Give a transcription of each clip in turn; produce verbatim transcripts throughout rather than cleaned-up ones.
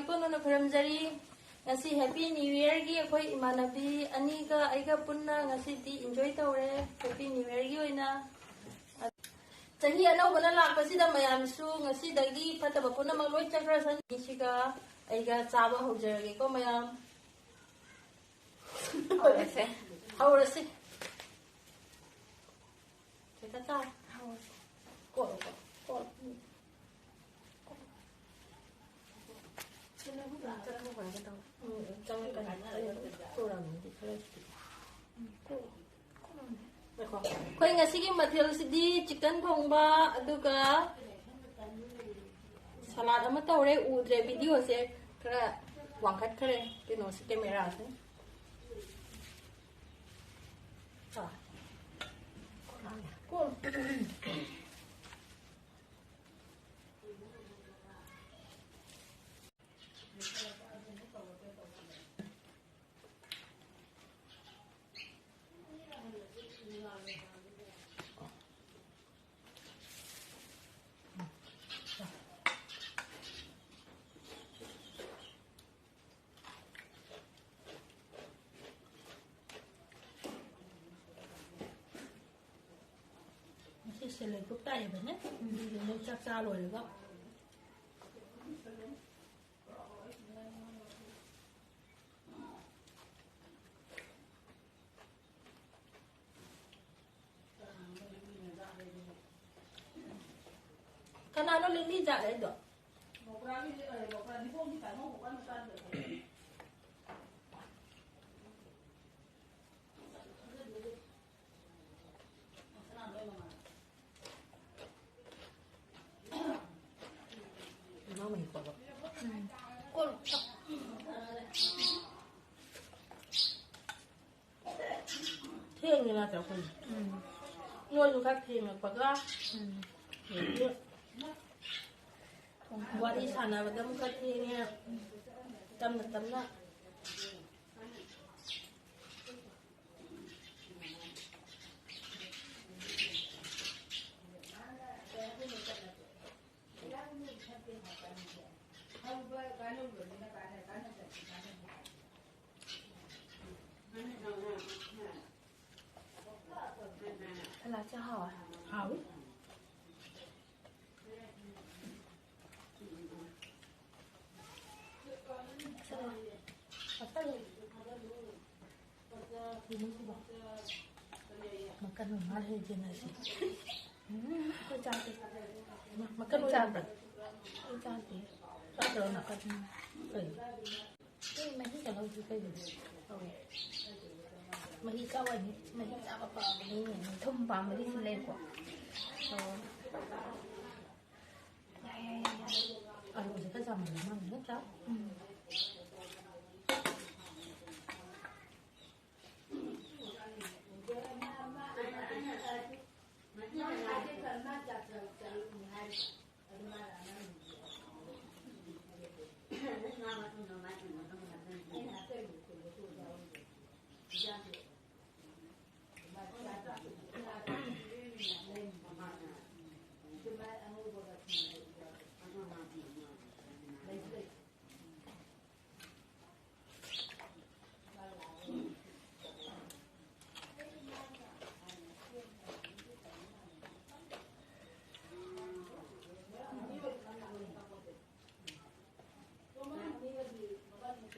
ꯀꯣꯟꯅꯅ ꯈꯨꯔꯨꯝꯖꯔꯤ꯫ ꯉꯁꯤ Happy New Yearꯒꯤ ꯑꯩꯈꯣꯏ ꯏꯃꯥꯟꯅꯕꯤ ꯑꯅꯤꯒ ꯑꯩꯒ ꯄꯨꯟꯅ ꯉꯁꯤꯗꯤ enjoy ꯇꯧꯔꯦ꯫ Happy New Yearꯒꯤ ꯑꯣꯏꯅ ꯆꯍꯤ ꯑꯅꯧꯕꯅ ꯂꯥꯛꯄꯁꯤꯗ ꯃꯌꯥꯝꯁꯨ ꯉꯁꯤꯗꯒꯤ ꯐꯠꯇꯕ ꯄꯨꯝꯅꯃꯛ ꯂꯣꯏ ꯆꯠꯈ꯭ꯔꯁꯅꯤ꯫ ꯁꯤꯒ ꯑꯩꯒ ꯆꯥꯕ ꯍꯧꯖꯔꯒꯦꯀꯣ ꯃꯌꯥꯝ꯫ ꯍꯧꯔꯁꯦ꯫ ꯍꯧꯔꯁꯤ꯫ ꯆꯦꯆꯥ ꯆꯥ꯫ ꯍꯧꯔꯁꯤ꯫ ꯀꯣꯠꯂꯣ, ꯀꯣꯠꯂꯣ, ꯀꯣꯠꯂꯣ꯫ ꯎꯝ, ꯆꯪꯉꯛꯀꯅꯤ꯫ ꯑꯩ ꯑꯗꯨꯝ ꯄꯨꯔꯝꯃꯗꯤ ꯈꯔ ꯉꯥꯏꯈꯣ꯫ ꯑꯩꯈꯣꯏ ꯉꯁꯤꯒꯤ ꯃꯊꯦꯜꯁꯤꯗꯤ chicken ꯊꯣꯡꯕ, ꯑꯗꯨꯒ salad ꯑꯃ ꯇꯧꯔꯦ꯫ ꯎꯗ꯭ꯔꯦ, videoꯁꯦ ꯈꯔ ꯋꯥꯡꯈꯠꯈ꯭ꯔꯦ ꯀꯩꯅꯣꯁꯦ, cameraꯁꯦ꯫ ꯑꯥ꯫ ꯀꯣ꯫ ꯉꯁꯤ self help group ꯇꯥꯛꯏꯕꯅꯦ꯫ ꯑꯗꯨꯒꯤ ꯃꯣꯏ ꯆꯥꯛ ꯆꯥ ꯂꯣꯏꯔꯒ꯫ ꯀꯅꯥꯅꯣ ꯂꯤꯛꯂꯤ ꯆꯥꯔꯛꯏꯗꯣ? ꯃꯅꯥꯎ ꯃꯍꯤ ꯀꯣꯠꯂꯣ꯫ ꯎꯝ꯫ ꯀꯣꯠꯂꯣ꯫ ꯊꯦꯡꯉꯦ ꯅꯠꯇ꯭ꯔꯥ ꯑꯩꯈꯣꯏ? ꯎꯝ꯫ ꯅꯣꯏꯁꯨ ꯈꯔ ꯊꯦꯡꯉꯛꯄꯒ꯫ ꯎꯝ꯫ ꯑꯗꯒꯤ ꯋꯥꯔꯤ ꯁꯥꯟꯅꯕꯗ ꯑꯃꯨꯛ ꯈꯔ ꯊꯦꯡꯉꯦ꯫ ꯇꯞꯅ ꯇꯞꯅ꯫ ꯁꯂꯥꯗꯁꯦ ꯍꯥꯎꯋꯦ꯫ ꯍꯥꯎꯋꯤ꯫ ꯆꯠꯂꯣ꯫ ꯆꯠꯂꯣ꯫ ꯃꯀꯟ ꯃꯃꯥ ꯂꯩꯗꯅ ꯁꯤ꯫ ꯎꯝ, ꯑꯩꯈꯣꯏ ꯆꯥꯗꯦ꯫ ꯃꯀꯟ ꯆꯥꯕ꯭ꯔꯥ? ꯑꯩ ꯆꯥꯗꯦ꯫ ꯆꯥꯗ꯭ꯔꯣ ꯃꯀꯟ? ꯀꯩꯅꯣ? ꯅꯣꯏ ꯃꯍꯤꯒ ꯂꯧꯗ꯭ꯔꯤ ꯀꯩꯒꯤꯅꯣ? ꯃꯍꯤ ꯆꯥꯎ ꯍꯥꯏꯗꯤ ꯃꯍꯤ ꯆꯥꯕ ꯄꯥꯝꯕꯅꯤ꯫ ꯊꯨꯝ ꯄꯥꯝꯕꯗꯤ ꯁꯤ ꯂꯩꯀꯣ꯫ ꯑꯣ꯫ ꯌꯥꯏ, ꯌꯥꯏ, ꯌꯥꯏ, ꯌꯥꯏ꯫ ꯑꯂꯨꯁꯦ ꯈꯔ ꯆꯥꯃꯜꯂ ꯃꯥꯜꯂꯦ, ꯅꯠꯇ꯭ꯔꯥ? ꯎꯝ꯫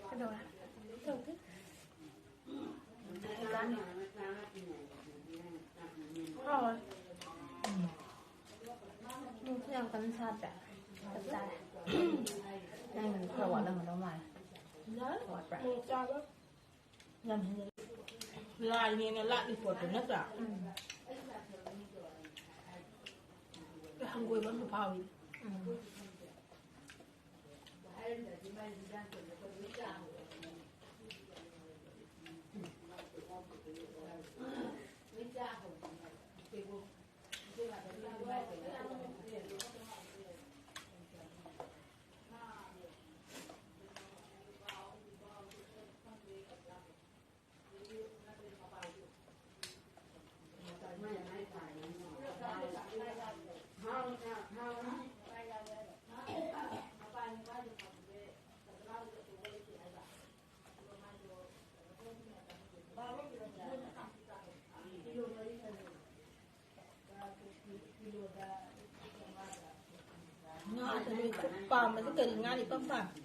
ꯀꯩꯗꯧꯔꯦ? ꯇꯧꯗꯦ꯫ ꯍꯥꯎꯋꯦ꯫ ꯎꯝ꯫ ꯃꯣꯔꯣꯛꯁꯨ ꯌꯥꯝ ꯀꯟꯅ ꯁꯥꯗ꯭ꯔꯦ꯫ ꯆꯞ ꯆꯥꯔꯦ꯫ ꯅꯪ ꯈꯔ ꯋꯥꯠꯂꯝꯒꯗꯧ ꯃꯥꯜꯂꯦ꯫ ꯌꯥꯔꯦ꯫ ꯋꯥꯠꯄ꯭ꯔꯥ? ꯃꯣꯔꯣꯛ ꯆꯥꯕ꯫ ꯌꯥꯝ ꯍꯦꯟꯖꯜꯂꯦ꯫ ꯂꯥꯏꯅꯦꯅ ꯂꯥꯠꯂꯤ ꯄꯣꯠꯇꯣ ꯅꯠꯇ꯭ꯔꯥ? ꯎꯝ꯫ ꯍꯪꯒꯣꯏꯕ ꯑꯃꯁꯨ ꯐꯥꯎꯏ꯫ ꯎꯝ꯫ ꯉꯥꯗ ꯅꯣꯏ ꯈ꯭ꯋꯥꯏ ꯄꯥꯝꯕꯗꯤ ꯀꯔꯤ ꯉꯥꯅ ꯏꯄꯥꯝ ꯄꯥꯝꯃꯤ?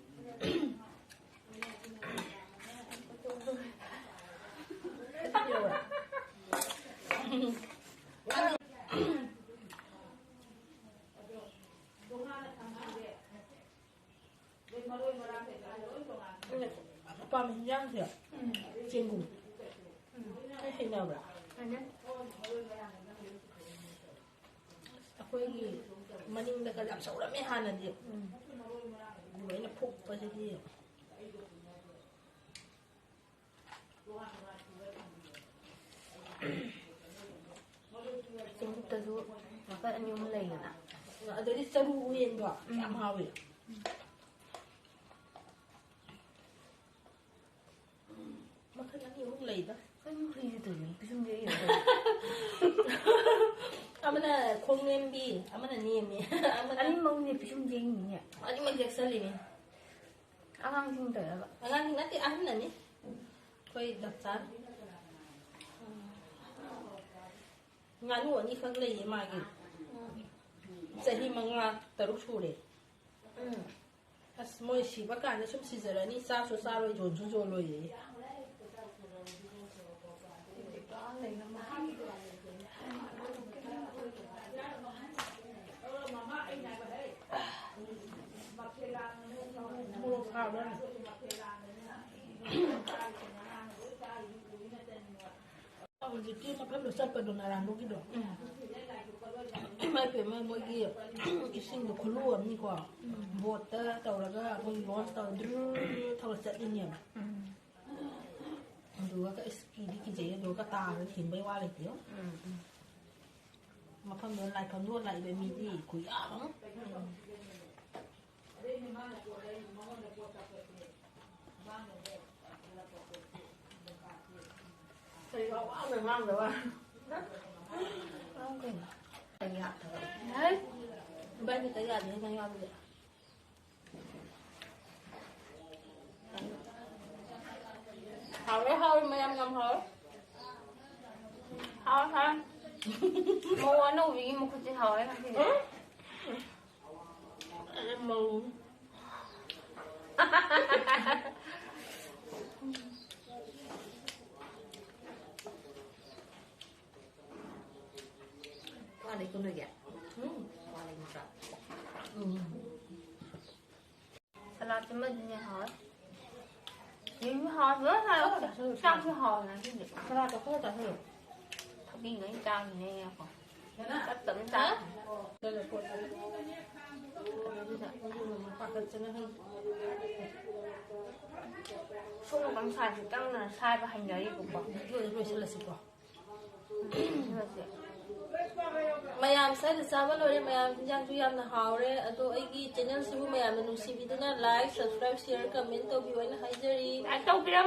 ꯑꯩꯅ ꯑꯄꯥꯝꯕ ꯍꯤꯟꯖꯥꯡꯁꯦ ꯆꯦꯡꯒꯨꯝ꯫ ꯅꯣꯏ ꯍꯩꯅꯕ꯭ꯔꯥ? ꯑꯩꯈꯣꯏꯒꯤ ꯃꯅꯤꯡꯗꯒ ꯌꯥꯝ ꯆꯥꯎꯔꯝꯃꯦ ꯍꯥꯟꯅꯗꯤ꯫ ꯎꯝ꯫ ꯑꯗꯨꯒ ꯑꯩꯅ ꯐꯨꯛꯄꯁꯤꯗꯤ꯫ ꯆꯤꯡꯀꯨꯞꯇꯁꯨ ꯃꯈꯜ ꯑꯅꯤ ꯑꯍꯨꯝ ꯂꯩꯗꯅ꯫ ꯑꯗꯩꯗꯤ ꯆꯔꯨ ꯎꯌꯦꯟꯗꯣ ꯌꯥꯝ ꯍꯥꯎꯋꯤ꯫ ꯃꯈꯜ ꯑꯅꯤ ꯑꯍꯨꯝ ꯂꯩꯗ꯫ ꯀꯩꯅꯣ ꯍꯨꯏꯁꯦ ꯇꯧꯔꯤꯁꯦ? ꯄꯤꯁꯨꯝꯁꯦ ꯑꯩꯅ ꯇꯧꯔꯤꯁꯦ꯫ ꯑꯃꯅ ꯈꯣꯡ ꯅꯦꯝꯕꯤ, ꯑꯃꯅ ꯅꯦꯝꯃꯤ꯫ ꯑꯃꯅ ꯑꯅꯤꯃꯛꯅꯦ ꯄꯤꯁꯨꯝ ꯌꯦꯡꯉꯤꯅꯦ꯫ ꯑꯅꯤꯃꯛ ꯌꯦꯛꯁꯜꯂꯤꯅꯤ꯫ ꯑꯉꯥꯡꯁꯤꯡ ꯇꯧꯔꯒ꯫ ꯑꯉꯥꯡꯁꯤꯡ ꯅꯠꯇꯦ, ꯑꯍꯟꯅꯅꯤ꯫ ꯑꯩꯈꯣꯏ ꯗꯥꯛꯇꯔ꯫ ꯉꯥꯅꯨ ꯑꯅꯤꯈꯛ ꯂꯩꯌꯦ ꯃꯥꯒꯤ꯫ ꯆꯍꯤ ꯃꯉꯥ, ꯇꯔꯨꯛ ꯁꯨꯔꯦ꯫ ꯎꯝ꯫ ꯑꯁ, ꯃꯣꯏ ꯁꯤꯕ ꯀꯥꯟꯗ ꯁꯨꯝ ꯁꯤꯖꯔꯅꯤ, ꯆꯥꯁꯨ ꯆꯥꯔꯣꯏ, ꯌꯣꯟꯁꯨ ꯌꯣꯜꯂꯣꯏꯌꯦ꯫ ꯃꯣꯔꯣꯛ ꯁꯥꯕ꯭ꯔꯥ? ꯍꯧꯖꯤꯛꯀꯤ ꯃꯐꯝꯗꯣ ꯆꯠꯄꯗꯣ, ꯅꯥꯔꯥꯟꯕꯨꯛꯀꯤꯗꯣ꯫ ꯎꯝ꯫ ꯏꯃꯥ ꯏꯕꯦꯝꯃ, ꯃꯣꯏꯒꯤ ꯏꯁꯤꯡꯗꯣ ꯈꯨꯂꯨ ꯑꯃꯅꯤꯀꯣ꯫ ꯎꯝ꯫ ꯕꯣꯠꯇ ꯇꯧꯔꯒ ꯃꯣꯏ ꯂꯣꯟꯁ ꯇꯧꯔ ꯗ꯭ꯔꯨ ꯊꯧꯔ ꯆꯠꯂꯤꯅꯦꯕ꯫ ꯎꯝ꯫ ꯑꯗꯨꯒ ꯏꯁ ꯀꯤꯗꯤ ꯀꯤꯖꯩ, ꯑꯗꯨꯒ ꯇꯥꯔꯒ ꯊꯤꯟꯕꯩ ꯋꯥ ꯂꯩꯇꯦ꯫ ꯎꯝ, ꯎꯝ꯫ ꯃꯐꯝꯗꯣ, ꯂꯥꯏꯐꯝꯗꯣ ꯂꯥꯛꯏꯕ ꯃꯤꯗꯤ ꯈꯨꯌꯥꯝ ꯑꯃ꯫ ꯎꯝ꯫ ꯀꯔꯤ ꯋꯥ ꯋꯥ ꯉꯥꯡꯗꯕ? ꯉꯥꯡꯗꯦ꯫ ꯀꯔꯤ ꯍꯥꯞꯇꯕ? ꯍꯩ! ꯏꯕꯥꯅꯤ ꯈꯛꯇ ꯌꯥꯗꯦ, ꯅꯪ ꯌꯥꯎꯕꯗꯤ꯫ ꯍꯥꯎꯔꯦ, ꯍꯥꯎꯔꯦ, ꯃꯌꯥꯝ ꯌꯥꯝ ꯍꯥꯎꯔꯦ꯫ ꯍꯥꯎꯔꯦ, ꯍꯥꯎꯔꯦ꯫ ꯃꯧ ꯑꯅꯧꯕꯤꯒꯤ ꯃꯈꯨꯠꯁꯦ ꯍꯥꯎꯔꯦ ꯉꯁꯤꯗꯤ꯫ ꯎꯝ꯫ ꯃꯧ꯫ ꯋꯥꯠꯂꯤꯀꯣ ꯅꯣꯏꯒꯤ? ꯎꯝ, ꯋꯥꯠꯂꯤ ꯅꯠꯇ꯭ꯔꯥ? ꯎꯝ꯫ ꯁꯂꯥꯗ ꯑꯃꯗꯤꯅꯦ ꯍꯥꯎꯋꯦ꯫ ꯌꯦꯔꯨꯝꯁꯨ ꯍꯥꯎꯋꯦ, ꯂꯣꯏ ꯍꯥꯎꯋꯦ꯫ ꯆꯥꯛꯁꯨ ꯍꯥꯎꯋꯦ ꯉꯁꯤꯗꯤ꯫ ꯁꯂꯥꯗꯇꯣ ꯈꯔ ꯆꯥꯁꯤꯜꯂꯨ꯫ ꯊꯕꯤ ꯉꯩ ꯆꯥꯈꯤꯅꯦ ꯉꯥꯏꯈꯣ꯫ ꯇꯞ ꯇꯞꯅ ꯆꯥ꯫ ꯁꯣꯝ ꯅꯥꯀꯟ ꯁꯥꯏꯗ ꯆꯪꯅ ꯁꯥꯏꯕ ꯍꯩꯅꯔꯤꯕꯀꯣ꯫ ꯂꯣꯏ-, ꯂꯣꯏꯁꯤꯜꯂꯁꯤꯀꯣ꯫ ꯃꯌꯥꯝ ꯁ꯭ꯋꯥꯏꯗ ꯆꯥꯕ ꯂꯣꯏꯔꯦ꯫ ꯃꯌꯥꯝ ꯏꯟꯖꯥꯡꯁꯨ ꯌꯥꯝꯅ ꯍꯥꯎꯔꯦ꯫ ꯑꯗꯣ ꯑꯩꯒꯤ ꯆꯦꯅꯦꯜꯁꯤꯕꯨ ꯃꯌꯥꯝꯅ ꯅꯨꯡꯁꯤꯕꯤꯗꯨꯅ like, subscribe, share, comment ꯇꯧꯕꯤꯌꯨ ꯍꯥꯏꯅ ꯍꯥꯏꯖꯔꯤ꯫ Like ꯇꯧꯕꯤꯔꯝꯃꯨ꯫